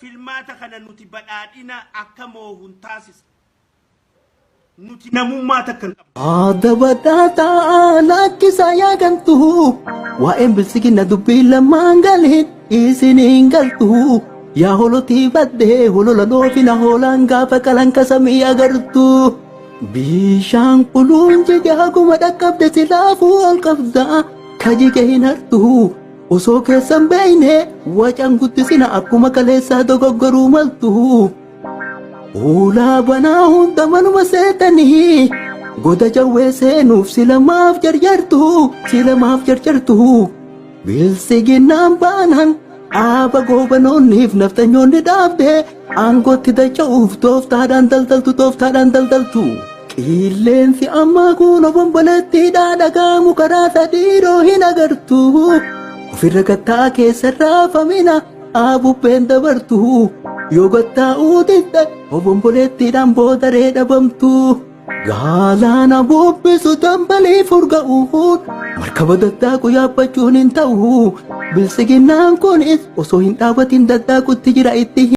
Filmaata kana nuti Badhaadhina akka moohu hin taasisne. Nuti namummaa takka hin qabnu. Adda badhaataa lakkisaa yaa gantu waa'een bilsiginna dubbii lamaan galiin isiniin galtu yaa holotii baddee holola dhoofina hoolaan gaafa qalan kasamii agartu bishaan quluun jige haguma dhaqqabde silaafuu ol qabda kajige hin hartu osoo keessan beeyne wacan guddisina akkuma kaleessaa dogoggoruu maltu. Ulaa banaa hunda manuma seetanii goda jawwee seenuuf sila maaf jarjartu sila maaf jarjartu bilsiginnaan baanan dhaaba goobanoonniif naftanyoonni dhaabde aangootti dacha'uuf tooftaadhaan daldaltu tooftaadhaan daldaltu. Qilleensi ammaa kun obomboleettiidhaa dhagaamu karaa sadiiroo hin agartu. Ofirra gattaa keessa raafamina bubbeen dabartu yoo gattaa'uu didde obomboleettiidhaan boodaree dhabamtu. Galaana bubbisu dambalii furga'uun markaba daddaaqu yaabbachuun hin ta'u. Bilsiginnaan kunis osoo hin dhaabatin daddaaqutti jira itti.